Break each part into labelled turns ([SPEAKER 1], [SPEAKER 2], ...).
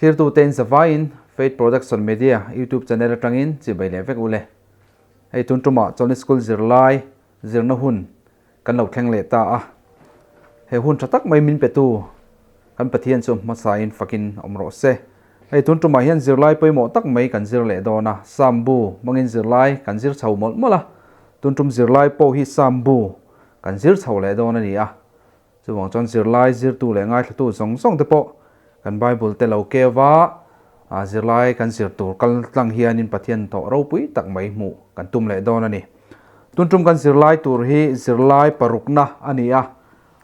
[SPEAKER 1] Thlirtute in zavaiin Faith Production Media YouTube channel atangin chibai leh vek ule. Hei tun tumah Chawlhni School zirlai zirna hun kan lo thleng leh ta a. He hun tha tak mai min petu kan Pathian chu hmasain fakin awm rawh se. Hei tun tumah hian zirlai pawimawh tak mai kan zir leh dawn a, Psalm bu hmangin zirlai kan zir chho mawlh mawlh a. Tun tum zirlai pawh hi Psalm bu kan zir chho leh dawn a ni a. Chuvang chuan zirlai zirtu leh ngaithlatu zawng zawng te pawh kan Bible te lo keu va, zirlai kan zir tur kal tlang hianin Pathian tawh ropui tak mai hmuh kan tum leh dawn a ni. Tun tum kan zirlai tur hi zirlai parukna a ni a,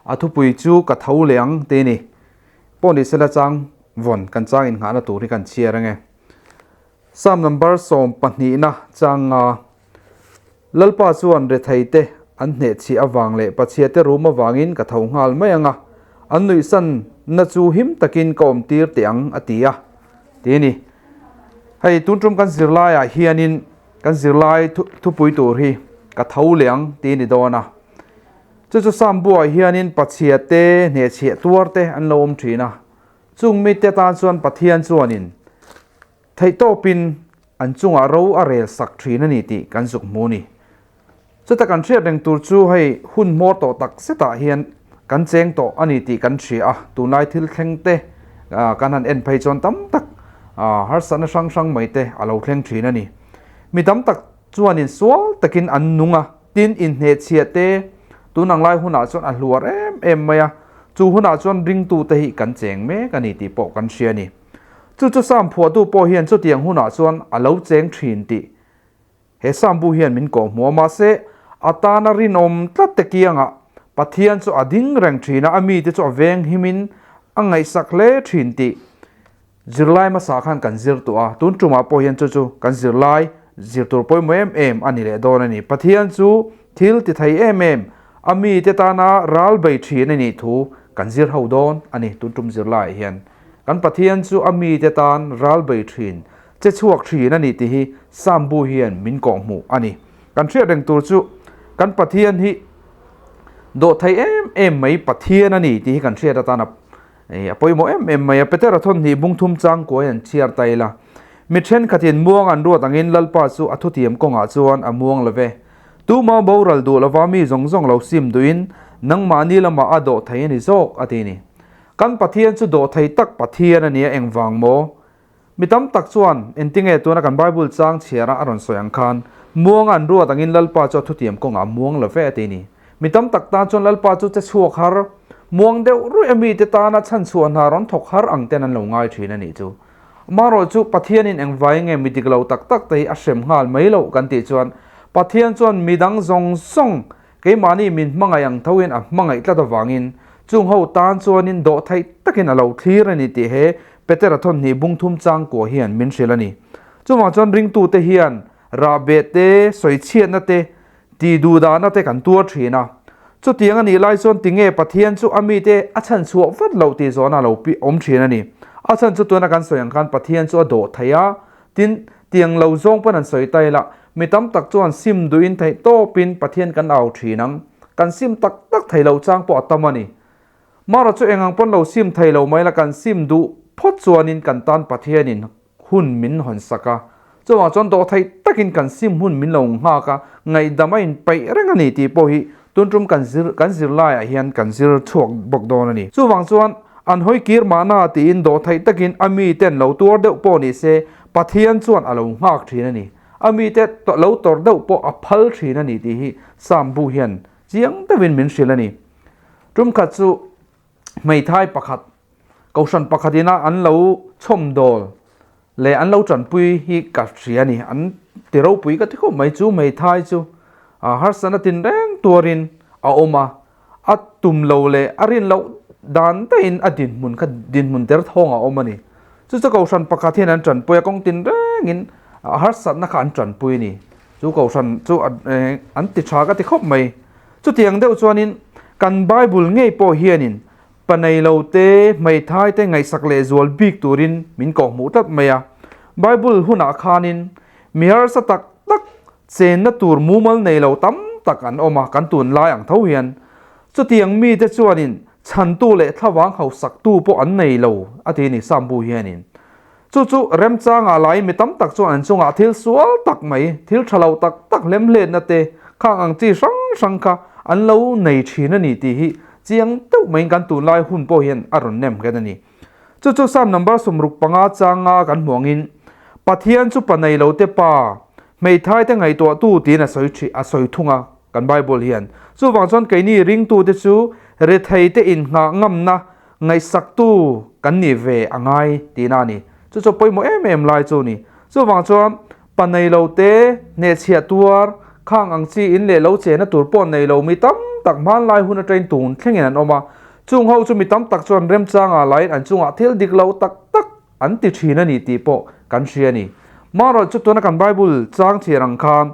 [SPEAKER 1] a thupui chu ka tho leh ang tih a ni. Pawh ni sela chang vawn kan chang innghahna tur hi kan chhiar ange. Psalm number 12na chang nga Lalpa chuan retheite an hnehchhiah avang leh Pathiate rum avangin ka tho nghal mai ang a, an nuihsanna chu him takin ka awmtir teh ang, a ti a, ti a ni. Hei, tun tum kan zirlaiah hianin kan zirlai thupui tur hi ka tho leh ang ti a ni dawn a. Chu chu Psalm buah hianin Pathiate hnehchhiah tuarte an lo awm thin a, chung mite tan chuan Pathian chuanin Theihtawpin an chungah ro a rel sak thin a ni tih kan zuk hmu a ni. Chuta kan hriat reng tur chu hei hun hmawr tawh tak zetah hian kan cheng tawh a ni tih kan hria a, tunlai thil thleng te kan han en phei chuan tam tak harsatna hrang hrang mai te a lo thleng thin a ni. Mi tam tak chuanin sual takin an nung a, tin inhnehchhiah te tun ang lai hunah chuan a hluar em em mai a, chu hunah chuan ringtute hi kan cheng mek a ni tih pawh kan hria a ni. Chu chu Sam phuahtu pawh hian chutiang hunah chuan a lo cheng thin tih he Sam bu hian min kawhhmu a, mahse a tana rinawm tlat te kiangah Pathian chu a ding reng thin a, a mite chu a veng himin a ngaihsak hle thin tih zirlai hmasa khan kan zir tawh a, tun tumah pawh hian chu chu kan zirlai zir tur pawimawh em em a ni leh dawn a ni. Pathian chu thil ti thei em em, a mite tana ral bei thin a nih thu kan zir ho dawn a ni tun tum zirlaiah hian. Kan Pathian chu a mite tan ral bei thin, che chhuak thin a ni tih hi Psalm bu hian min kawhhmuh a ni. Kan hriat reng tur chu kan Pathian hi dawhthei em em mai Pathian a ni tih hi kan hriat atan a pawimawh em em mai a. Petera thawnhnih bungthum changkuai an chhiar ta ila, Mi thenkhatin muang an ruat angin Lalpa chu a thutiam kawngah chuan a muang lo ve. Tuma boral duh lova mi zawng zawng lo sim duhin nangmahni lamah a dawhthei a ni zawk, a ti ni. Kan Pathian chu dawhthei tak Pathian a nia engvang maw? Mi tam tak chuan engtinge tuna kan Bible chang chhiara a rawn sawi ang khan muanga an ruat angin Lalpa chu a thutiam kawngah a muang lo ve a ti ni. Mi tam tak tan chuan Lalpa chu che chhuak har, muang deuh ruih a mite tana chhanchhuah hna rawn thawk har ang ten an lo ngai thin a nih chu. Amaherawh chu Pathianin engvai nge mi dik lo tak tak te hi a hrem nghal mai loh kan tih chuan Pathian chuan midang zawng zawng Keimahni min hmangaih ang thoin a hmangaih tlat avangin chung ho tan chuanin dawhtheih takin a lo thlir a ni tih he Petera thawnhnih bungthum changkua hian min hrilh a ni. Chuvang chuan ringtute hian rahbeh te, sawichhiatna te, tihduhdahna te kan tuar thin a. Chutiang a nih lai chuan tinge Pathian chu a mite a chhanchhuah vat loh tih zawhna a lo awm thin a ni. A chhan chu tuna kan sawi ang khan Pathian chu a dawhtheih a, Tin, tiang lo zawng pawn an sawi ta ila, mi tam tak chuan sim duhin theih tawpin Pathian kan au thin ang. Kan sim tak tak thei lo chang pawh a tam a ni. Mara chu engang pawn lo sim thei lo mai la, kan sim duh phawt chuanin kan tan Pathianin hun min hawn sak a. Chuvang chuan dawh theih takin kan sim hun min lo nghak a, ngaihdam a inpeih reng a ni tih pawh hi tun tum kan zir kan zirlaiah hian kan zir chhuak bawk dawn a ni. Chuvang chuan An hawi kir mahna tiin dawhtheih takin a miten lo tuar deuh pawh ni se, Pathian chuan a lo nghak thin a ni. A mite lo tawrh deuh pawh a phal thin a ni tih hi Psalm bu hian chiang deuhin min hrilh a ni. Tum khat chu hmeithai pakhat, kohhran pakhat ina an lo chhawmdawl leh an lo tanpui hi ka hria a ni. An ti ropui ka ti khawp mai. Chu hmeithai chu harsatna tinreng tuarin a awm a, A tum lo leh a rin loh dan daihin a dinhmun kha dinhmun der thawng a awm a ni. Chu chu Kohhran pakhat hian an tanpui a, kawng tin rengin harsatna kha an tanpui a ni. Chu Kohhran chu an ti tha ka ti khawp mai. Chutiang deuh chuanin kan Bible ngei pawh hianin pa nei lo te, hmeithai te ngaihsak leh zual bik turin min kawhhmuh tlat mai a. Bible hunah khanin mi harsa tak tak Chenna tur mumal nei lo tam tak an awm a, kan tunlai ang tho hian. Chutiang mite chuanin chhantu leh thlavang hausaktu pawh an nei lo, a ti a ni Sambu hianin. Chu chu remchangah laiin mi tam tak chuan an chungah thil sual tak mai, thil tha lo tak tak hlemhletna te, khang ang chi hrang hrang kha an lo nei thin a ni tih hi chiang deuh maiin kan tunlai hun pawh hian a rawn nem nghet a ni. Chu chu Psalm number 65 changa kan hmuh angin, Pathian chu pa nei lo te pa, hmeithai te ngaihtuahtu tiin a sawi a sawi thung a kan Bible hian. Chuvang chuan keini ringtute chu rethei te innghah ngamna Ngaihsaktu kan nih ve a ngai tihna a ni. Chu chu pawimawh em em lai chu a ni. Chuvang chuan pa nei lo te, hnehchhiah tuar, khang ang chi in leh lo chehna tur pawh nei lo mi tam tak hmanlai hun atangin tun thlengin an awm a. Chung ho chu mi tam tak chuan remchangah laiin an chungah thil dik lo tak tak an ti thin a ni tih pawh kan hria a ni. Marawh chu tuna kan Bible chang chhiar ang khan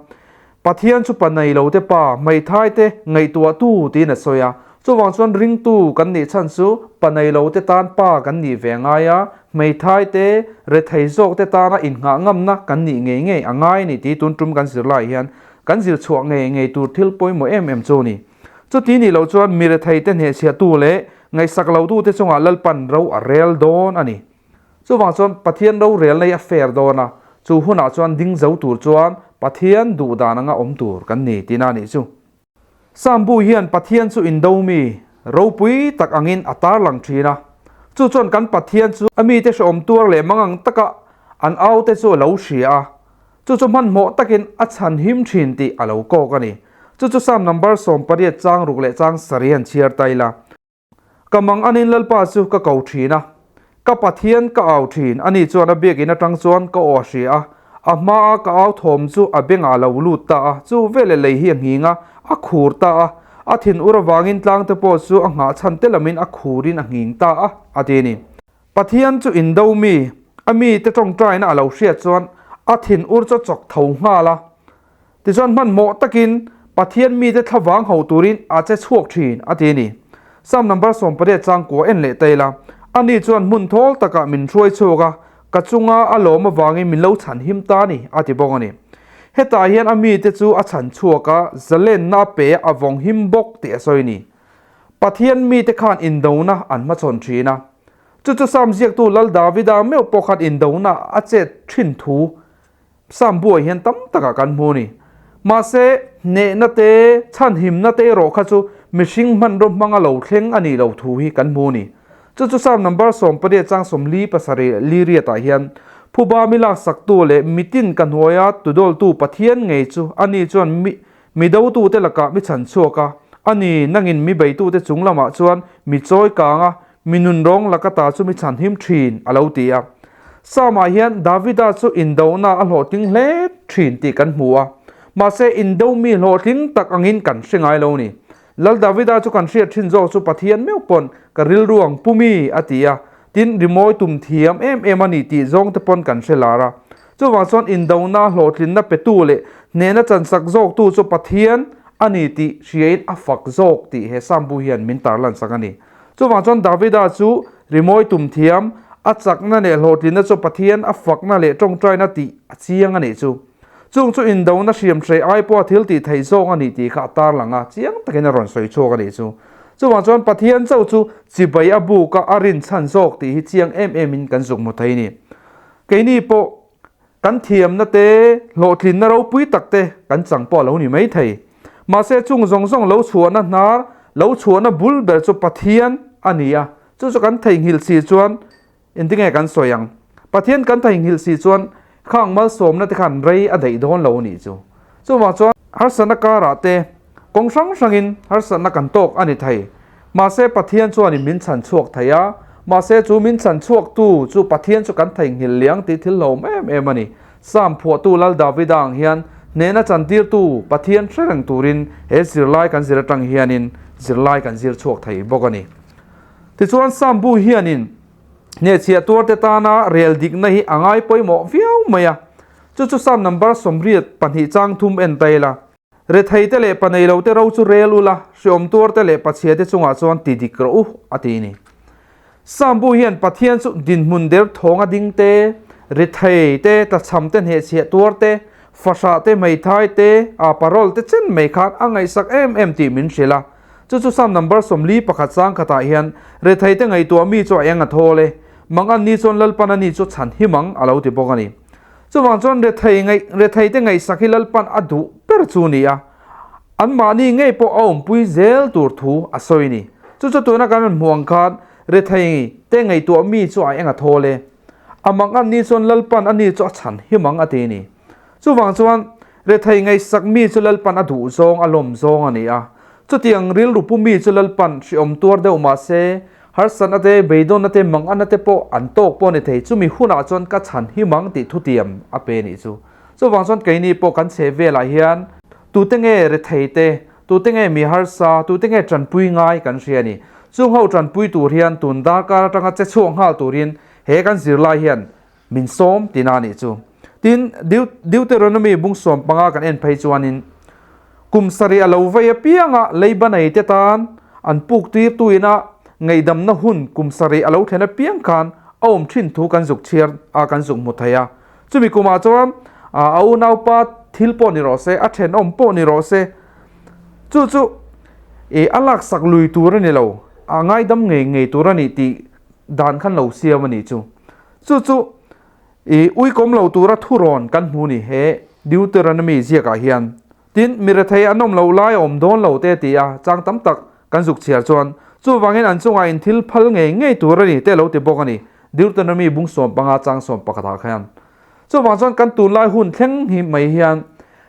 [SPEAKER 1] Pathian chu pa nei lo te pa, hmeithai te ngaihtuahtu tiin a sawi a. Chuvang chuan ringtu kan nih chhan chu pa nei lo te tan pa kan nih ve a ngai a, hmeithai te, rethei zawk te tana innghah ngamna kan nih ngei ngei a ngai a ni tih tun tum kan zir lai hian kan zir chhuah ngei ngei tur thil pawimawh em em chu a ni. Chuti nih loh chuan mi rethei te hnehchhiahtu leh ngaihsak lotu te chungah Lalpan ro a rel dawn a ni. Chuvang chuan Pathian rorelna hi a fair dawn a, chu hunah chuan ding zo tur chuan Pathian duh dan anga awm tur kan ni tihna a nih chu. Sambu hian Pathian chu indo mi ropui tak angin a tarlang thin a, chu chuan kan Pathian chu a mite hrehawm tuar leh mangang taka an aute chu a lo hria a, chu chu hmanhmawh takin a chhan him thin tih a lo kawk a ni. Chu chu Psalm number 18 chang ruk leh chang sarih an chhiar ta ila. Ka mang anin Lalpa chu ka ko thin a, ka Pathian ka au thin, ani chuan a biakinn atang chuan ka aw a hria a, a hmaa ka au thawm chu a bengah a lo lut ta a, chu veleh lei hi a nghing a, a khur ta a, a thin ur avangin tlangte pawh chu a nghah chhan te lamin a khurin a nghing ta a, a ti a ni. Pathian chu indo mi, a mite tawngtaina a lo hriat chuan a thin ur chu a chawk tho nghal a, Tichuan hmanhmawh takin Pathian mite thlavang ho turin a che chhuak thin, a ti a ni. Psalm number 18 changkua en leh ta ila, Ani chuan hmun thawl takah min hruai chhuak a, ka chunga a lawm avangin min lo chhan him ta a ni, a ti bawk a ni. Hetah hian a mite chu a chhan chhuak a, zalenna a pe a, a vawng him bawk tih a sawi a ni. Pathian mite khan indona an hmachhawn thin a. Chu chu Psalm ziaktu Lal Davida meuh pawh khan indona a chet thin thu Psalm buai hian tam takah kan hmu a ni. Mahse, hnehna te, chhanhimna te erawh kha chu mihring hmanraw hmanga lo thleng a nih loh thu hi kan hmu a ni. Chu chu Psalm number 18 chang 47 liriatah hian, Phuba mi laksaktu leh mitin ka hnuaia tudawltu Pathian ngei chu ani chuan mi mi dotute lakah mi chhan chhuak a, ani nangin mi beitute chung lamah chuan mi chawi kang a, Mi nunrawng laka ta chu mi chhanhim thin, a lo ti a. Psalm-ah hian Davida chu indona a hlawhtling hle thin tih kan hmu a. Mahse, indo mi hlawhtling tak angin kan hre ngai lo ni. Lal Davida chu kan hriat thin zawk chu Pathian meuh pawn ka rilru ang pu mi, a ti a. Tin, rimawi tum thiam em em a ni tih zawng te pawn kan hre lar a. Chuvang chuan indona hlawhtlinna petu leh hnehna chansak zawktu chu Pathian a ni tih hriain a fak zawk tih he Psalm bu hian min tarlansak a ni. Chuvang chuan Davida chu rimawi tum thiam, a chakna leh hlawhtlinna chu Pathian a fakna leh tawngtaina tih a chiang a nih chu. Chung chu indona hriam hrei ai pawha thil tih theih zawk a nih tih kha a tarlang a, chiang takin a rawn sawi chhuak a nih chu. Chuvang chuan Pathian chauh chu chibai a buk a, a rinchhan zawk tih hi chiang em emin kan zuk hmu thei a ni. Keini pawh Kan thiamna te, hlawhtlinna ropui tak te kan chang pawh a lo ni mai thei. Mahse chung zawng zawng lo chhuahna hnar, lo chhuahna bul ber chu Pathian a ni a, chu chu kan theihnghilh si chuan engtinge kan sawi ang? Pathian kan theihnghilh si chuan khang malsawmna te khan rei a daih dawn lo a nih chu. Chuvang chuan harsatna karah te kawng hrang hrangin harsatna kan tawk a ni thei. Mahse Pathian chuanin min chhan chhuak thei a, mahse chu min chhan chhuaktu chu Pathian chu kan theihnghilh liang tih thil hlawm em em a ni. Psalm phuahtu Lal Davida ang hian hnehna chantirtu Pathian hre reng turin he zirlai kan zir atang hianin zirlai kan zir chhuak thei bawk a ni. Tichuan Psalm bu hianin hnehchhiah tuarte tana rel dikna hi a ngai pawimawh viau mai a, chu chu Psalm number 22 chang thum en ta ila. Rethei te leh panei lo te ro chu rel ula, hreawm tuar te leh pachhia te chungah chuan ti dik rawh u, a ti ni. Psalm bu hian Pathian chu dinhmun der thawnga ding te, rethei te, tlachham te hnehchhiah tuar te, fahrah te, hmeithai te, aa parol te chen mai khan a ngaihsak em em tih min hrilh a. Chu chu Psalm number 41 chang khatah hian rethei te ngaihtuah mi chu a eng a thawl e. Mangan ni chuan Lalpan a ni chu chhan him ang a lo ti bawk a ni. Chuvang chuan rethei ngaih rethei te ngaihsak hi Lalpan a duh ber chu ni a, anmahni ngei pawh a awmpui zel tur thu a sawi ni. Chu chu tuna kan rawn hmuh ang khan rethei te ngaihtuah mi chu a eng a thawl e. A mangan ni chuan Lalpan a ni chu a chhan him ang a ti ni. Chuvang chuan rethei ngaihsak mi chu Lalpan a duh zawng a lawm zawng a ni a. Chutiang rilru pu mi chu Lalpan hriawm tuar deuh mah se, harsatna te, beidawnna te, manganna te pawh an tawk pawh a ni thei. Chumi hunah chuan ka chhan him ang tih thutiam a pe a nih chu. Chuvang chuan keini pawh kan chhe velah hian tute nge rethei te, tute nge mi harsa, tute nge tanpui ngai kan hria a ni. Chung ho tanpui tur hian tun darkar atanga che chhuak nghal turin he kan zirlai hian Min sawm tina a nih chu. Tin, Deuteronomy bung 15 kan en phei chuanin, Kum sarih a lo vei apianga leiba nei te tan an puk tirtu ina ngaihdamna hun kum sarih a lo thlen apiang khan a awm thin thu kan zuk chhiar a kan zuk hmu thei a. Chumi kumah chuan a unaupa thil pawh ni rawh se, a thenawm pawh ni rawh se, chu chu a laksak lui tur a ni lo, a ngaidam ngei ngei tur a ni tih dan khan lo siam a nih chu. Chu chu i uikawm lo tura thurawn kan hmu ni he Deuteronomy ziakah hian. Tin, mi rethei an awm loh lai a awm dawn lo te ti a chang tam tak kan zuk chhiar chuan chuvangin an chungah in thil phal ngei ngei tur a ni te lo ti bawk a ni Deuteronomy bung 15 chang 11 ah khan. Chuvang chuan kan tunlai hun thleng hi mai hian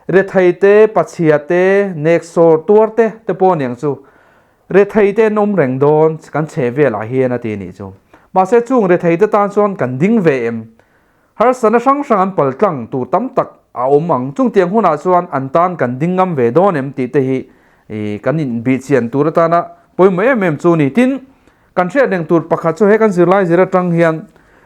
[SPEAKER 1] rethei te, pachhia te, neksawr tuar te te pawh aniang chu Rethei te an awm reng dawn kan chhe velah hian a ti nih chu. Mahse chung rethei te tan chuan kan ding ve em? Harsatna hrang hrang an pal tlang tur tam tak a awm ang. Chung tiang hunah chuan an tan kan ding ngam ve dawn em tih te hi kan inbihchian tur atana pawimawh em em chu ni. Tin, kan hriat reng tur pakhat chu he kan zirlai zir atang hian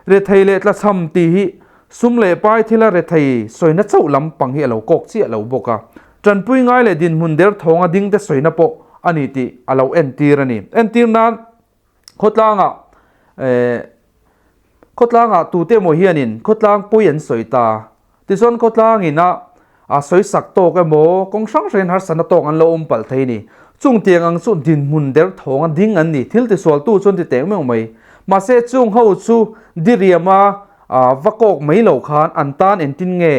[SPEAKER 1] rethei leh tlachham tih hi sum leh pai thila rethei sawina chauh lam pang hi a lo kawk chiah lo bawk a. Tanpui ngai leh dinhmun derthawnga dingte sawina pawh a ni tih a lo entir a ni. Entir nan khawtlangah eh khawtlangah tute emaw hianin khawtlang pawi an sawi ta. Tichuan khawtlangin a a sawisak tawk emaw kawng hrang hrangin harsatna tawk an lo awm palh thei a ni. Chung tiang ang chu dinhmun derthawnga ding an ni. Thil tisualtu chuan ti teng meuh mai. Mahse chung ho chu diriama va kawk mai lo khan an tan entin nge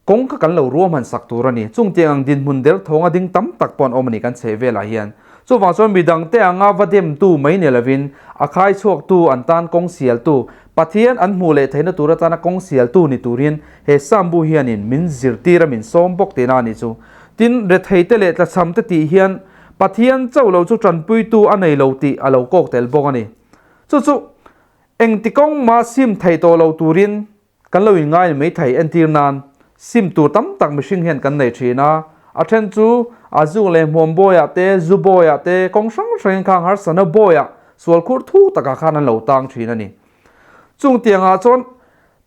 [SPEAKER 1] Kawng kha kan lo ruahman sak tur a ni. Chung tiang ang dinhmun der thawnga ding tam tak pawh an awm a ni kan chheh velah hian. Chuvang chuan midangte anga va demtu mai ni lovin a khai chhuaktu an tan kawng sialtu, Pathian an hmuh leh theihna tur atana kawng sialtu ni turin he Sambu hianin min zirtir a min sawm bawk tihna a nih chu. Tin, retheite leh tlachhamte tih hian Pathian chauh lo chu tanpuitu a nei lo tih a lo kawk tel bawk a ni. Chu chu engti kawng mah sim thei tawh lo turin Kan lo inngai mai thei entir nan sim tur tam tak mihring hian kan nei thin a, a then chu a zuk leh hmuam bawiah te, zu bawiah te, kawng hrang hrangin khang harsana bawiah sual khur thu takah khan an lo tang thin a ni. Chung tiangah chuan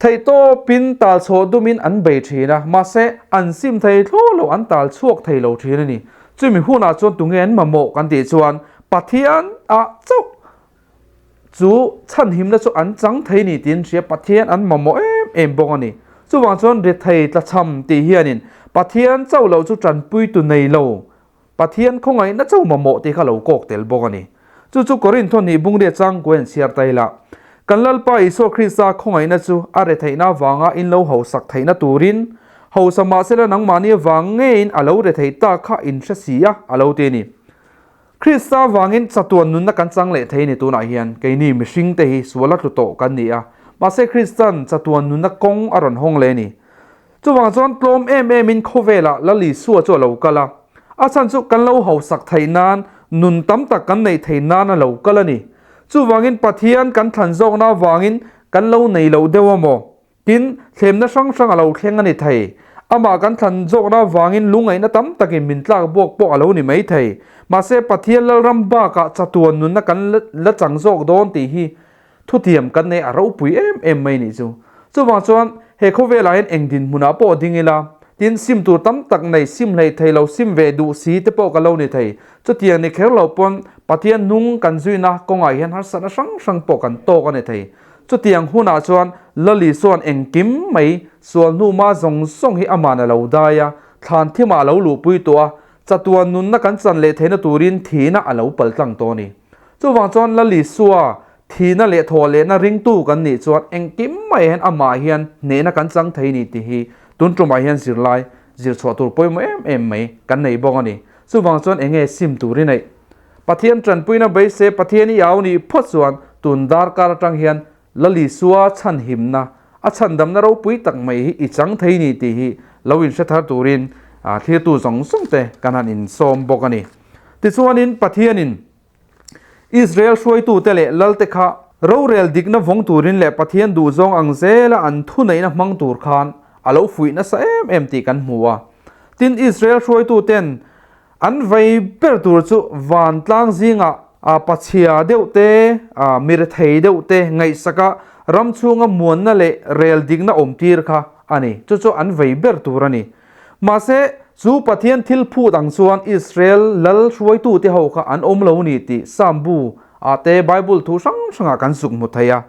[SPEAKER 1] theihtawpin tal chhuah dumin an bei thin a, mahse an sim thei thlawh lo, an tal chhuak thei lo thin a ni. Chumi hunah chuan tunge an mamawh kan tih chuan Pathian ah chauh Chu chhanhimna chu an chang thei ni tiin hria Pathian an mamawh em em bawk a ni. Chuvang chuan rethei tlachham tih hianin Pathian chauh loh chu tanpuitu nei lo, Pathian khawngaihna chauh mamawh tih kha lo kawk tel bawk a ni. Chu chu Korintho hnih bungria changkua in chhiar ta ila, Kan Lalpa Isua Krista khawngaihna chu a retheihna avanga in lo hausak theihna turin, hausa mahsela nangmahni avang ngeiin a lo rethei ta kha in hre si a, a lo ti a ni. Krista vangin chatuan nunna kan chang leh thei ni tunah hian keini mihringte hi suala tlu tawh kan ni a, mahse Kristan chatuan nunna kawng a rawn hawng leh a ni. Chuvang chuan tlawm em emin khawvelah Lal Isua chu a lo kal a, a chhan chu kan lo hausak theih nan, nun tam tak kan neih theih nan a lo kal a ni. Chuvangin Pathian kan thlan zawkna avangin kan lo nei loh deuh a maw? Tin, thlemna hrang hrang a lo thleng a ni thei. Amah kan thlan zawkna avangin lungngaihna tam takin min tlak buak pawh a lo ni mai thei. Mahse, Pathian Lalram bakah chatuan nunna kan la chang zawk dawn tih hi thutiam kan nei a ropui em em mai nih chu. Chuvang chuan, he khawvelah hian eng dinhmunah pawh ding ila, tin, sim tur tam tak nei, sim hlei thei lo, sim ve duh si te pawh ka lo ni thei. Chutiang ni kher lo pawn Pathian hnung kan zuina kawngah hian harsatna hrang hrang pawh kan tawk a ni thei. Chutiang hunah chuan Lali chuan engkim mai sual hnuma zawng zawng hi aman a lo dai a, thlan thimah a lo luhpui tawh a, chatuan nunna kan chan leh theihna turin thihna a lo pal tlang tawh a ni. Chuvang chuan Lali Sua Thihna leh thawhlehna ringtu kan nih chuan engkim mai hian amah hian hnehna kan chang thei ni tih hi tun tumah hian zirlai zir chhuah tur pawimawh em em mai kan nei bawk a ni. Chuvang chuan eng nge sim tur i neih? Pathian tanpuina beisei Pathian i au nih phawt chuan tun darkar atang hian Lalisua chhanhimna, a chhandamna ropui tak mai hi i chang thei ni tih hi lo inhre thar turin thlirtu zawng zawng te kan han insawm bawk a ni. Tichuanin Pathianin Israel hruaitute leh lalte kha rorel dikna vawng turin leh Pathian duhzawng ang zela an thuneihna hmang tur khan a lo fuih nasa em em tih kan hmu a. Tin, Israel hruaituten an vei ber tur chu vantlang zingah pachhia deuh te, mirethei deuh te ngaihsaka ram chhunga muanna leh rel dikna awmtir kha a ni. Chu chu an vei ber tur a ni. Mahse, chu Pathian thil phut ang chuan Israel lal hruaitute ho kha an awm lo ni tih Psalm bu ah te Bible thu hrang hrangah kan zuk hmu thei a.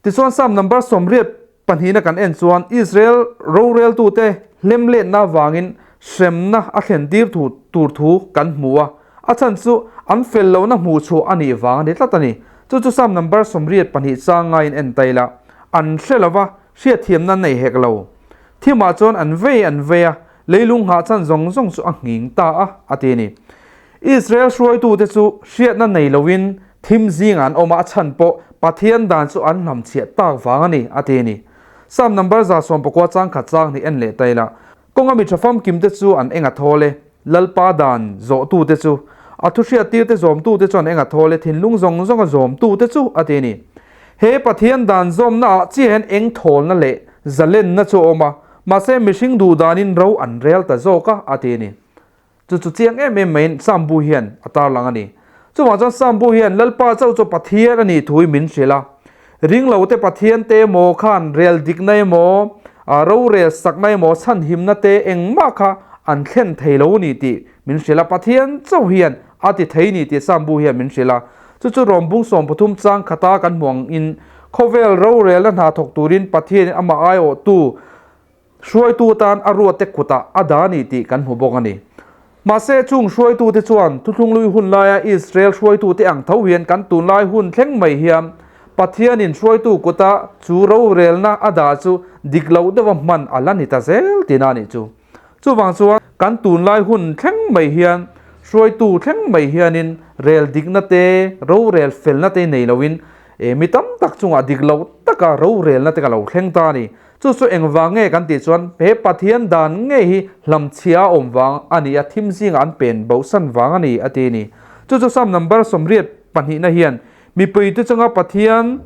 [SPEAKER 1] Tichuan Psalm number 82 na kan en chuan Israel roreltute hlemletna avangin hremna a thlen tir thu tur thu kan hmu a, a chhan chu an fel lohna hmuh chhuah a nih vang a ni tlat a ni. Chu chu Psalm number 82 chang ngaiin en ta ila, an hre lova hriatthiamna nei hek lo. Thimah chuan an vei an vei a, leilung nghahchhan zawng zawng chu a nghing ta a, a ti a ni. Israel hruaitute chu hriatna nei loin thim zingah an awm a, a chhan pawh Pathian dan chu an hlamchhiah tak vang a ni, a ti a ni. Psalm number 119 chang khat chang hnih en leh ta ila, Kawnga mi tha famkimte chu an eng a thawl e, Lalpa dan zawhtute chu, a thuhriattirte zawmtute chu an eng a thawl e, thinlung zawng zawnga zawmtute chu, a ti a ni. He Pathian dan zawmnaah chiah hian eng thawlna leh zalenna chu a awm a, mahse mihring duh danin ro an rel ta zawk a, a ti a ni. Chu chu chiang em em maiin Psalm bu hian a tarlang a ni. Chuvang chuan Psalm bu hian Lalpa chauh chu Pathian a nih thu hi min hrilh a. Ringlote Pathian te emaw khan rel dikna emaw, rorel sakna emaw, chhanhimna te engmah kha an thlen thei lo a ni tih min hrilh a. Pathian chauh hian a ti thei ni tih Psalm bu hian min hrilh a. Chu chu Rom bung 13 chang khata kan hmu angin khawvel rorelna hna thawk turin Pathianin amah aiawhtu Hruaitu atan a ruatte kutah a dah a ni tih kan hmu bawk a ni. Mahse, chung hruaitute chuan thuthlunglui hun laia Israel hruaitute ang tho hian kan tunlai hun thleng mai hian Pathianin hruaitu kuta chu rorelna a dah chu dik loh deuha hman a la ni ta zel tihna a nih chu. Chuvang chuan kan tunlai hun thleng mai hian hruaitu thleng mai hianin rel dikna te, rorel felna te nei loin mi tam tak chungah dik loh taka rorelna te ka lo thleng ta a ni. Chu chu engvang nge kan tih chuan he Pathian dan ngei hi hlamchhia a awm vang a ni a, thim zingah an pen bohsan vang a ni a ti a ni. Chu chu Psalm number 82 na hian mipuite chunga Pathian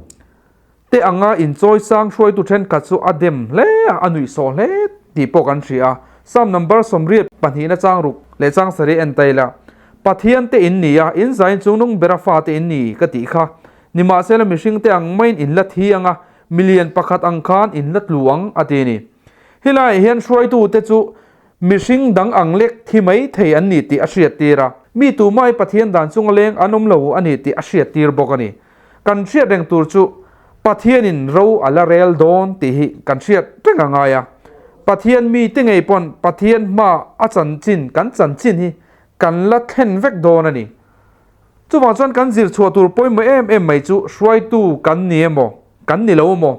[SPEAKER 1] te anga inchawi sang hruaitu thenkhat chu a dem hle a, a nuihsawh hle tih pawh kan hria a. Psalm number 82 na chang ruk leh chang sarih en ta ila, Pathian te in ni a, in zain chungnung bera fate in ni ka tih kha. Nimahsela mihringte ang maiin in la thi anga, Milian pakhat ang khan in la tlu ang, a ti a ni. Helaiah hian hruaitute chu mihring dang ang lek thi mai thei an ni tih a hriattir a. Mi tumah hi Pathian dan chunga leng an awm lo a ni tih a hriattir bawk a ni. Kan hriat reng tur chu Pathianin ro a la rel dawn tih hi kan hriat reng a ngai a. Pathian mite ngei pawn Pathian hma a chanchin kan chanchin hi kan la thlen vek dawn a ni. Chuvang chuan kan zir chhuah tur pawimawh em em mai chu hruaitu kan ni emaw, kan ni lo emaw,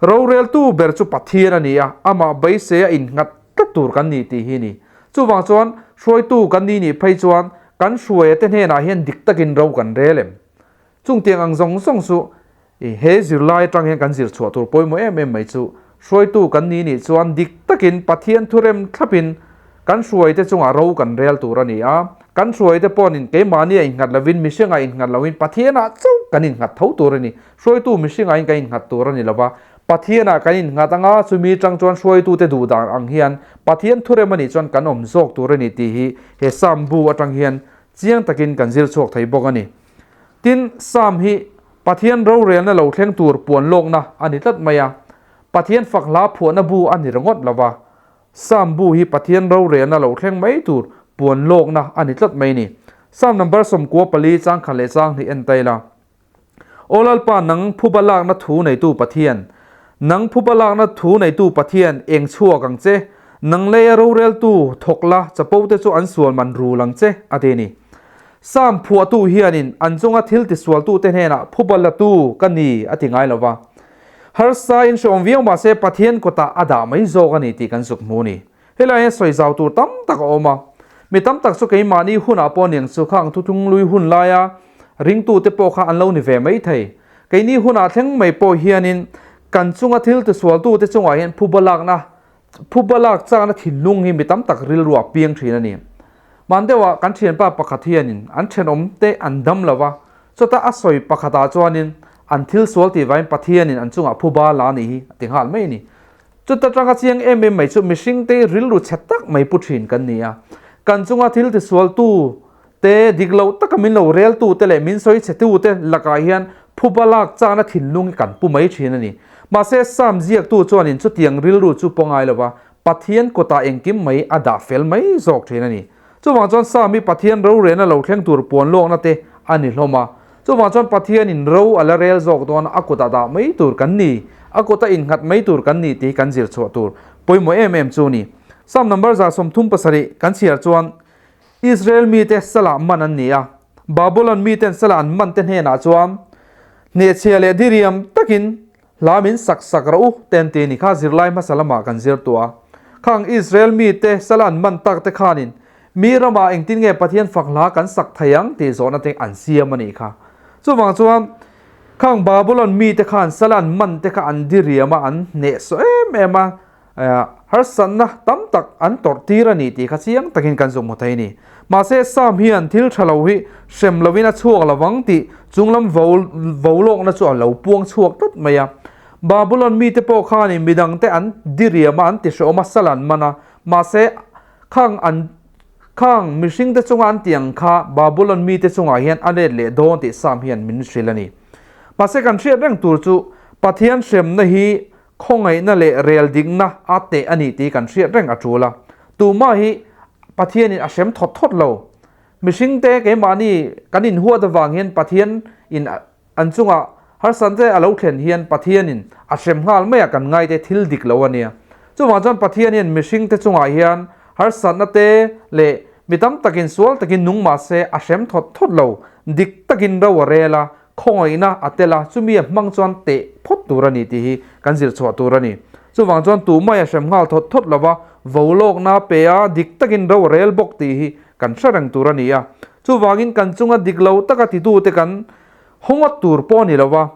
[SPEAKER 1] roreltu ber chu Pathian a ni a, amah beisei a innghat tlat tur kan ni tih hi a ni. Chuvang chuan hruaitu kan ni nih phei chuan kan hruaia te hnenah hian dik takin ro kan rel em? Chungtiang ang zawng zawng chu he zirlai atang hian kan zir chhuah tur pawimawh em em mai chu hruaitu kan ni nih chuan dik takin Pathian thurem thlapin kan hruaite chungah ro kan rel tur a ni a, kan hruaite pawhin keimahni a innghat lovin mihringah innghat loin Pathianah chauh kan innghat tho tur a ni. Hruaitu mihringahin kan innghat tur a ni lova, Pathianah kan innghat anga chumi tang chuan hruaitute duh dan ang hian Pathian thurem a nih chuan kan awm zawk tur a ni tih hi he Psalm bu atang hian chiang takin kan zir chhuak thei bawk a ni. Tin, Psalm hi Pathian rorelna lo thleng tur puan lawkna a ni tlat mai a. Pathian fak hla phuahna bu a ni ringawt lo va. Psalm bu hi Pathian rorelna lo thleng mai tur puan lawkna a ni tlat mai ni. Psalm number 94 chang khat leh chang hnih en ta ila. Aw Lalpa, nang phuba lakna thu neitu Pathian, nang phuba lakna thu neitu Pathian eng chhuak ang che, nang leia roreltu thawk la chapo te chu an sual man rul ang che, a ti a ni. Sam phuahtu hianin an chunga thil tisualtute hnenah phuba latu ka ni a ti ngai lo va. Harsa in hreawm viau mahse Pathian kutah a dah mai zawk a ni tih kan zuk hmu a ni. Helai hian sawi zau tur tam tak a awm a. Mi tam tak chu keimahni hunah pawh niang chu khang thuthlunglui hun laia ringtute pawh kha an lo ni ve mai thei. Keini hunah thleng mai pawh hianin kan chunga thil tisualtute chungah hian phuba lakna Phuba lak chakna thinlung hi mi tam tak rilru a piang thin a ni. Hman deuhah kan thianpa pakhat hianin an thenawm te an dam lo va, chawta a sawi pakhatah chuanin an thil sual tih vangin Pathianin an chungah phuba la a nih hi a ti nghal mai a ni. Chuta tanga chiang em em mai chu mihringte rilru chhe tak mai pu thin kan ni a. Kan chunga thil tisualtu te, dik lo taka min lo reltu te leh min sawi chhetu te lakah hian phuba lak chakna thinlung hi kan pu mai thin a ni. Mahse, Psalm ziaktu chuanin chutiang rilru chu paw ngai lova Pathian kutah engkim mai a dah fel mai zawk thin a ni. Chuvang chuan Psalm hi Pathian rorelna lo thleng tur puan lawkna te a ni hlawm a. Chuvang chuan Pathianin ro a la rel zawk dawn a, a kutah dah mai tur kan ni, a kuta innghat mai tur kan ni tih hi kan zir chhuah tur pawimawh em em chu a ni. Psalm number 37 kan chhiar chuan Israel mite salah man an ni a, Babylon miten salah an man te hnenah chuan, Hnehchhia leh diriam takin hla min sak sak rawh u, te an ti a ni. Kha zirlai hmasa lamah kan zir tawh a. Khang Israel mite salah an man tak te khanin mi ramah engtin nge Pathian fak hla kan sak thei ang tih zawhna te an siam a nih kha. Chuvang chuan khang Babylon mite khan salah an man te kha an diriam a, an hnehsawh em em a. Harsatna tam tak an tawrh tir a ni tih kha chiang takin kan zuk hmu thei a ni. Mahse, Sam hian thil tha lo hi hrem lovin a chhuak lo vang tih chunglam vo lawkna chu a lo puang chhuak tlat mai a. Babulon mite pawh khanin midangte an diriam a, an ti hrehawm a, sal an man a. Mahse, khang an khang mihringte chunga an tih ang kha Babulon mite chungah hian a let leh dawn tih Sam hian min hrilh a ni. Mahse, kan hriat reng tur chu Pathian hremna hi Khawngaihna leh rel dikna a teh a ni tih kan hriat reng a tul a. Tumah hi Pathianin a hrem thawt thawt lo. Mihringte keimahni kan inhuat avang hian Pathian in an chungah harsante a lo thlen hian Pathianin a hrem nghal mai a kan ngaite thil dik lo a nia. Chuvang chuan Pathian hian mihringte chungah hian harsatna te leh mi tam takin sual takin nung mahse a hrem thawt thawt lo. Dik takin ro a rel a, Khawngaihna a tel a, chumi a hmang chuan teh phawt tur a ni tih hi kan zir chhuah tur a ni. Chuvang chuan tumai a hrem nghal thawt thawt lova, vo lawkna pe a, dik takin ro a rel bawk tih hi kan hre reng tur a ni a. Chuvangin kan chunga dik lo taka titute kan hawngawt tur pawh a ni lova,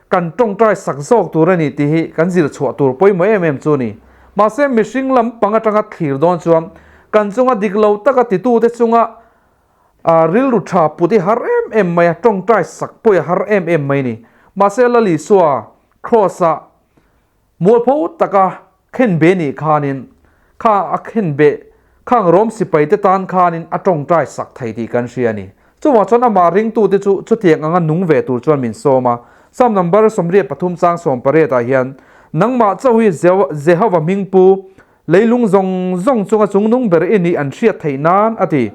[SPEAKER 1] kan tawngtai sak zawk tur a ni tih hi kan zir chhuah tur pawimawh em em chu a ni. Mahse mihring lampang atanga thlir dawn chuan kan chunga dik lo taka titute chunga A rilru tha put i har em em mai a, tawngtai sak pawh i har em em mai ni. Mahse Lal Isua Kraws-ah mualpho taka khenbe nih khanin kha a khenbe khang Rom sipaite tan khanin a tawngtai sak thei tih kan hria a ni. Chuvang chuan amah ringtute chu chutiang anga nung ve tur chuan min sawm a. Psalm number 83 chang 18 ah hian, Nangmah chauh hi Jehova hming pu Leilung zawng zawng chunga chungnung ber i nih an hriat theih nan, a ti.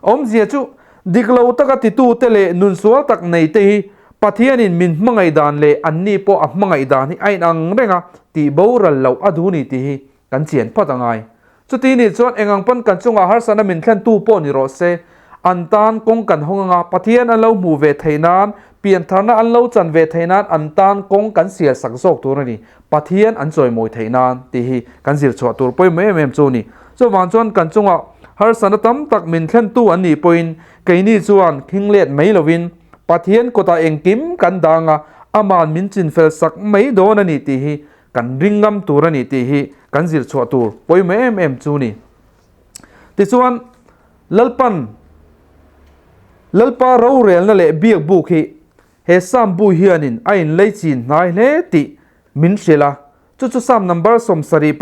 [SPEAKER 1] Awmzia chu, dik lo taka titute leh nunsual tak neite hi Pathianin min hmangaih dan leh anni pawh a hmangaih dan hi a inang reng a, tih boral loh a duh ni tih hi kan chian phawt a ngai. Chuti nih chuan engang pawn kan chungah harsatna min thlentu pawh ni rawh se, an tan kawng kan hawng anga Pathian an lo hmuh ve theih nan, piantharna an lo chan ve theih nan an tan kawng kan sial sak zawk tur a ni. Pathian an chawimawi theih nan tih hi kan zir chhuah tur pawimawh em em chu a ni. Chuvang chuan kan chungah harsatna tam tak min thlentu an nih pawhin keini chuan khing let mai lovin Pathian kutah engkim kan dang a, Ama'n min chinfel sak mai dawn a ni tih hi kan ring ngam tur a ni tih hi kan zir chhuah tur pawimawh em em chu a ni. Tichuan, Lalpan Lalpa rorelna leh biakbuk hi He Sam bu hianin a inlei chin hnai hle tih min hrilh a, chu chu Sam number 73,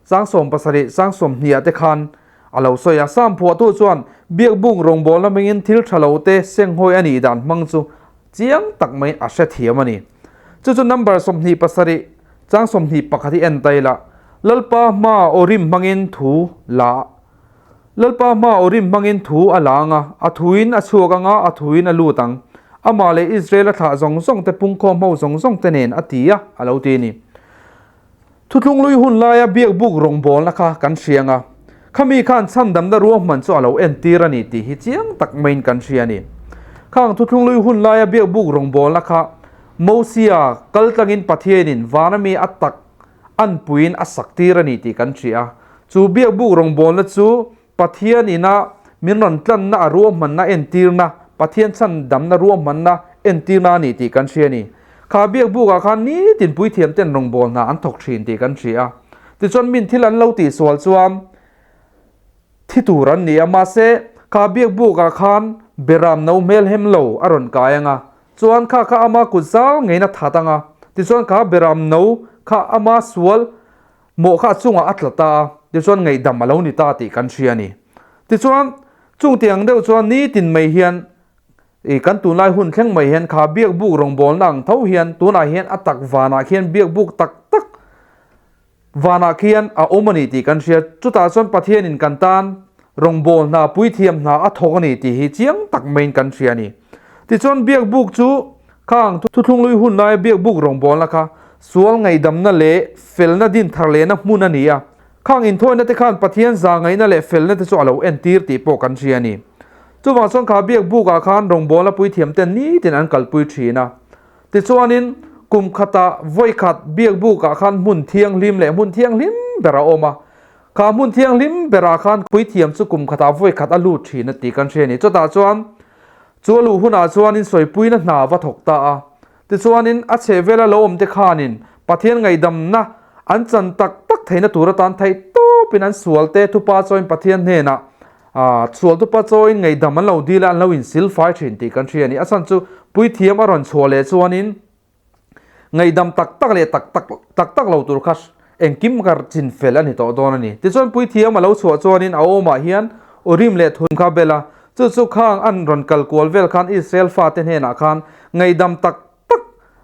[SPEAKER 1] chang 17, chang 20 ah te khan a lo sawi a. Sam phuahtu chuan biakbuk rawngbawlna hmangin thil tha lo te senghawi a nih dan hmang chu chiang tak maiin a hrethiam a ni. Chu chu number 27, chang 21 hi en ta ila, Lalpa hmaa aw rim hmangin thu la Lalpa hma aw rim hmangin thu a la ang a, a thuin a chhuak ang a, a thuin a lut ang. Amah leh Israel a thlah zawng zawng te pungkhawm ho zawng zawng te nen a ti a, a lo ti a ni. Thuthlunglui hun laia biakbuk rawngbawlna kha kan hria ang a. Khami khan chhandamna ruahman chu a lo entir a ni tih hi chiang tak maiin kan hria a ni. Khang thuthlunglui hun laia biakbuk rawngbawlna kha Mosia kal tlangin Pathianin vana mi a tak anpuiin a sak tir a ni tih kan hria a. Chu biakbuk rawngbawlna chu Pathian ina min rawn tlanna a ruahmanna entirna, Pathian chhandamna ruahmanna entirna a ni tih kan hria a ni. Kha biakbukah khan nitin puithiamten rawngbâwl hna an thawk thin tih kan hria a. Tichuan min thil an lo tihsual chuan thi tur an ni a, mahse kha biakbukah khan beram no hmelhem lo a rawn kai ang a, chuan kha kha ama kut zal ngeiin a that ang a, tichuan kha beram no kha ama sual Mawh kha a chungah a tla ta a, tichuan ngaihdam a lo ni ta tih kan hria a ni. Tichuan, chung tiang deuh chuan nitin mai hian i kan tunlai hun thleng mai hian kha biakbuk rawngbawlna ang tho hian tunah hian a tak vanah khian biakbuk tak tak vanah khian a awm a ni tih kan hria. Chutah chuan Pathianin kan tan rawngbâwl hna, puithiam hna a thawk a ni tih hi chiang tak maiin kan hria a ni. Tichuan biakbuk chu Khang thuthlunglui hun laia biakbuk rawngbawlna kha sual ngaihdamna leh felna din thar lehna hmun a ni a. Khang inthawina te khan Pathian za ngaihna leh felna te chu a lo entir tih pawh kan hria a ni. Chuvang chuan kha biakbukah khan rawngbawlna puithiam ten nitin an kalpui thin a. Tichuanin kum khatah vawikhat biakbukah khan hmun thianghlim leh hmun thianghlim ber a awm a. Kha hmun thianghlim berah khan puithiam chu kum khatah vawikhat a lut thin a tih kan hria a ni. Chutah chuan Chu a luh hunah chuanin sawipuina hna va thawk ta a. Tichuanin a chheh vela lo awmte khanin Pathian ngaihdamna an chan tak tak theihna tur atan theih tawpin an sualte thupa chawiin Pathian hnenah sual thupa chawiin ngaihdam an lo dil a, an lo insilfai thin tih kan hria a ni. A chhan chu puithiam a rawn chhuah leh chuanin Ngaihdam tak tak leh tak tak tak tak lo tur kha engkim ka chin fel a ni tawh dawn a ni. Tichuan puithiam a lo chhuah chuanin a awmah hian Urim leh Thum kha bel a, chu chu khang an rawn kal kual vel khan Israel fate hnenah khan ngaihdam tak tak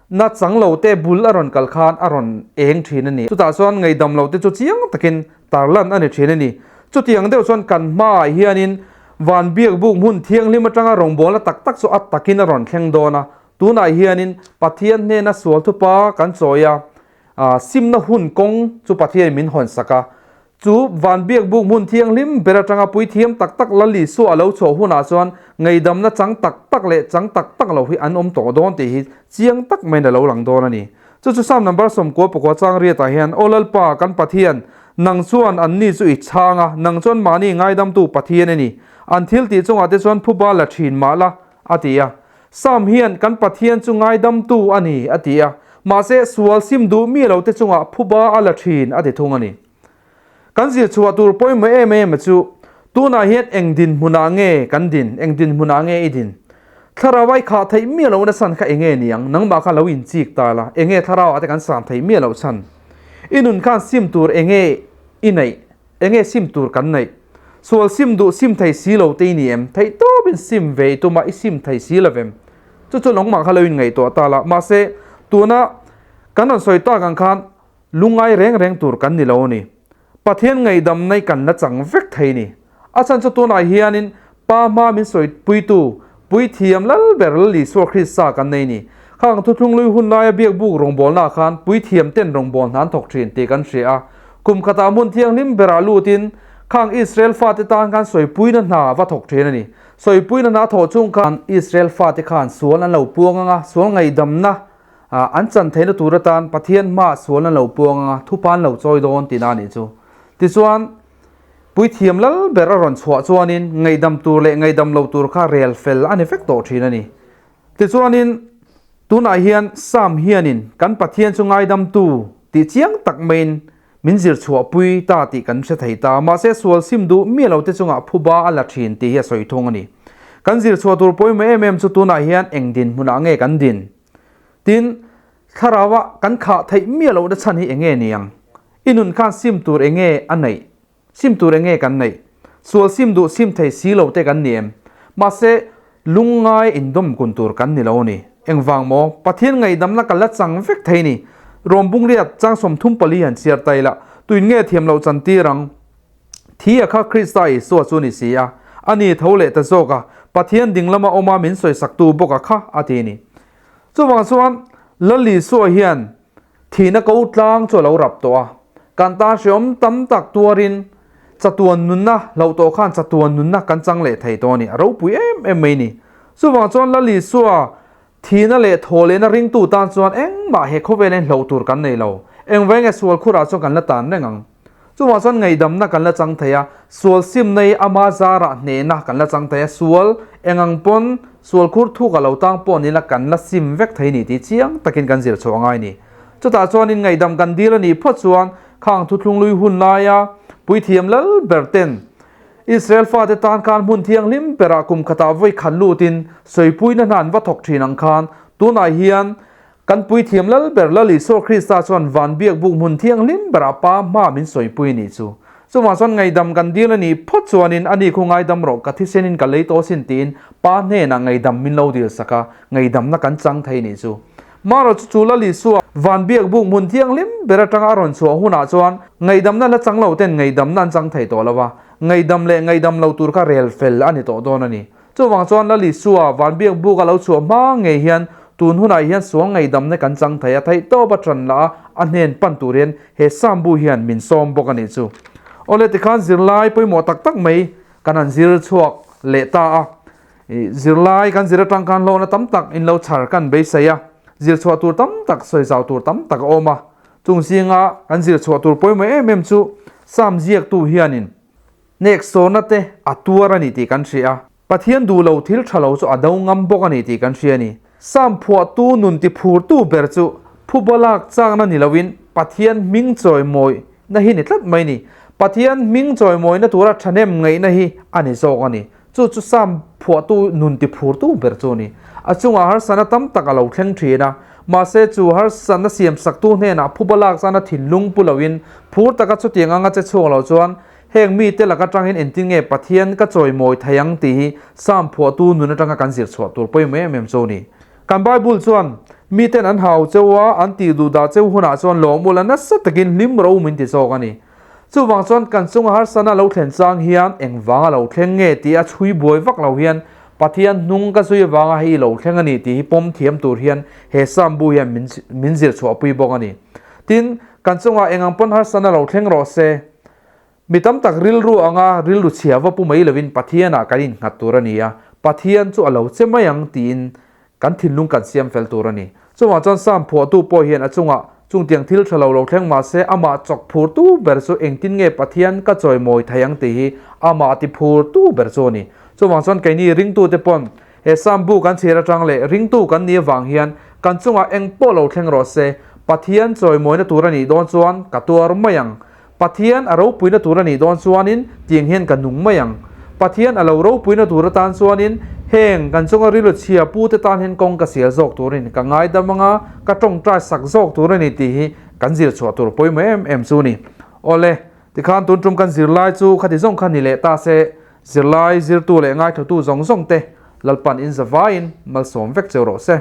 [SPEAKER 1] na chang lo te bul a rawn kal khan a rawn eng thin a ni. Chutah chuan ngaihdam lo te chu chiang takin tarlan a ni thin a ni. Chutiang deuh chuan kan hmaah hianin van biakbuk hmun thianghlim atanga rawngbawlna tak tak chu a takin a rawn thleng dawn a, Tunah hianin Pathian hnena sual thupa kan chawi a, simna hun kawng chu Pathianin min hawnsak a. Chu van biakbuk hmun thianghlim ber atanga puithiam tak tak Lal Isua a lo chhuah hunah chuan ngaidamna chang tak tak leh chang tak tak lo hi an awm tawh dawn tih hi chiang tak maiin a lo lang dawn a ni. Chu chu Psalm number 94 chang riatah hian, Aw Lalpa, kan Pathian, nang chuan anni chu i chhang a, nang chuan mahni ngaidamtu Pathian i ni. An thiltih chungah te chuan phuba la thin mah la, a ti a. Sam hian kan Pathian chu ngaidamtu a ni, a ti a. Mahse, sual sim duh mi lo te chungah phuba a la thin, a ti thung a ni. Kan zir chhuah tur pawimawh em em chu, tunah hian eng dinhmunah nge kan din, eng dinhmunah nge i din? Thlarau ai khah theih miah lohna chhan kha enge niang? Nangmah kha lo inchik ta la, enge thlarau ah te kan san theih miah loh chhan? I nun khan sim tur enge i neih? Enge sim tur kan neih? Sual sim duh sim thei si lo te i ni em? Theih tawpin sim ve i tum a, i sim thei si lo vem? Chu chu lawngmah kha lo inngaihtuah ta la. Mahse, tuna kan rawn sawi tak ang khan lungngai reng reng tur kan ni lo a ni. Pathian ngaihdam nai kan la chang vek thei ni. A chhan chu tunah hianin Pa hma min sawipuitu, Puithiam lal ber Lal Isua Krista kan nei ni. Khang thuthlunglui hun laia biakbuk rawngbawlnaah khan Puithiam ten rawngbâwl hna an thawk thin tih kan hria a. Kum khatah hmun thianghlim berah lutin khang Israel fate tan khan sawipuina hna va thawk thin a ni. Sawipuina hna thawh chung khan Israel fate khan sual an lo puang ang a, sual ngaihdamna an chan theihna tur atan Pathian hmaah sual an lo puang ang a, thupa an lo chawi dawn tihna a nih chu. Tichuan, Puithiam lal ber a rawn chhuah chuanin ngaihdam tur leh ngaihdam lo tur kha rel fel a ni vek tawh thin a ni. Tichuanin tunah hian Psalm hianin kan Pathian chu ngaidamtu tih chiang tak maiin min zir chhuahpui ta tih kan hre thei ta. Mahse sual sim duh miah lo te chungah phuba a la thin tih hi a sawi thung a ni. Kan zir chhuah tur pawimawh em em chu tunah hian eng dinhmunah nge kan din? Tin, thlarauah kan khah theih miah lohna chhan hi enge niang? I nun khan sim tur enge a neih? Sim tur enge kan neih? Sual sim duh sim thei si lo te kan ni em? Mahse, lungngai indawm kun tur kan ni lo a ni. Engvang maw? Pathian ngaihdamna ka la chang vek thei ni. Rawm bungriat chang 34 han chhiar ta ila, tuin nge thiam loh chan tir ang? Thi a kha Krista Isua chu ni si a, a ni tho leh ta zawk a, Pathian ding lama awma min sawisaktu bawk a kha a ti ni. Chuvang chuan Lal Isua hian Thihna ko tlang chu a lo rap tawh a, kan tan hreawm tam tak tuarin Chatuan nunna hlauh tawh khan chatuan nunna kan chang leh thei tawh a ni. A ropui em em mai ni. Chuvang chuan Lal Isua thihna leh thaw lehna ringtu tan chuan engmah he khawvelin hlauh tur kan nei lo. Engvai nge sual khurah chuan kan la tan reng ang. Chuvang chuan ngaihdamna kan la chang thei a, sual simna hi ama zarah hnehna kan la chang thei a, sual engang pawn sual khur thuk a lo tang pawh nila kan la sim vek thei ni tih chiang takin kan zir chhuah angai ni. Chutah chuanin ngaihdam kan dil a nih phawt chuan khang thuthlung lui hun laia puithiam lal ber ten Israel fate tan khan hmun thianghlim berah kum khatah vawi khat lutin sawipuina hna an va thawk thin ang khan tunah hian kan puithiam lal ber Lal Isua Krista chuan van biak buk hmun thianghlim berah pa hma min sawipui a nih chu. Chuvang chuan ngaidam kan dil a nih phawt chuanin ani khu ngaidam rawh ka thisenin ka lei tawh sin tiin pa hnenah ngaidam min lo dil sak a, ngaidamna kan chang thei a nih chu. Marawh chu chu Lal Isua van biak buk hmun thianghlim ber atanga a rawn chhuah hunah chuan ngaihdamna la chang lo ten ngaihdamna an chang thei tawh lo a, ngaihdam leh ngaihdam lo tur kha rel fel a ni tawh dawn a ni. Chuvang chuan Lal Isua van biak buk a lo chhuah hma ngei hian tun hunah hian sual ngaihdamna kan chang thei a, theihtawp a tan lah a, a hnen pan tur hian he Sam bu hian min sawm bawk a nih chu. Awle tikhan zirlai pawimawh tak tak mai kan han zir chhuak leh ta a. Zirlai kan zir atang khan hlawhna tam tak in lo chhar kan beisei a, zir chhuah tur tam tak, sawi zau tur tam tak a awm a. Chung zinga kan zir chhuah tur pawimawh em em chu Sam ziaktu hianin nek sawrna te a tuar a ni tih kan hria a, Pathian duh lo thil tha lo chu a do ngam bawk a ni tih kan hria a ni. Sam phuahtu nun ti phurtu ber chu phuba lak chakna ni loin Pathian hming chawimawi na hi ni tlat mai ni. Pathian hming chawimawina tura thahnem ngaihna hi a ni zawk a ni. Chu chu Sam phuahtu nun ti phurtu ber chu a ni. A chungah harsatna tam tak a lo thleng thin a, mahse chu harsatna siamsaktu hnenah phuba lak zana thinlung pu loin phur taka chutiang anga che chhuak lo chuan heng mite lak atangin engtin nge Pathian ka chawimawi thei ang tih hi Sam phuahtu nun atanga kan zir chhuah tur pawimawh em em chu a ni. Kan Bible chuan miten an hau cheu a, an tih duh dah cheu hunah chuan lawm ula nasa takin hlim ro min ti zawk a ni. Chuvang chuan kan chunga harsatna lo thlen chang hian engvanga lo thleng nge tih a chhui buai vak lo hian Pathian hnung ka zui avanga hei lo thleng a ni tih hi pawm thiam tur hian he Psalm bu hian min min zir chhuahpui bawk a ni. Tin, kan chungah engang pawn harsatna lo thleng rawh se, mi tam tak rilru anga rilru chhia va pu mai lovin Pathianah kan innghat tur a ni a, Pathian chu a lo che mai ang tiin Kan thinlung kan siam fel tur a ni. Chuvang chuan Psalm phuahtu pawh hian a chungah chungtiang thil tha lo lo thleng mah se amah chawk phurtu ber chu engtin nge Pathian ka chawimawi thei ang tih hi amah ti phurtu ber chu a ni. Chuvang chuan keini ringtute pawn he Psalm bu kan chhir atang leh ringtu kan nih avang hian kan chungah eng pawh lo thleng rawh se, Pathian chawimawina tur a nih dawn chuan ka tuar mai ang. Pathian a ropuina tur a nih dawn chuanin tiang hian ka nung mai ang. Pathian a lo ropuina tur atan chuanin heng kan chunga rilru chhia pute tan hian kawng ka sial zawk turin ka ngaidam anga ka tawngtai sak zawk tur a ni tih hi kan zir chhuah tur pawimawh em em chu ni. Awle, tikhan tun tum kan zirlai chu khati zawng kha ni leh ta se, zirlai zirtu leh ngaithlutu zawng zawng te Lalpan in zavaiin malsawm vek cheu rawh se.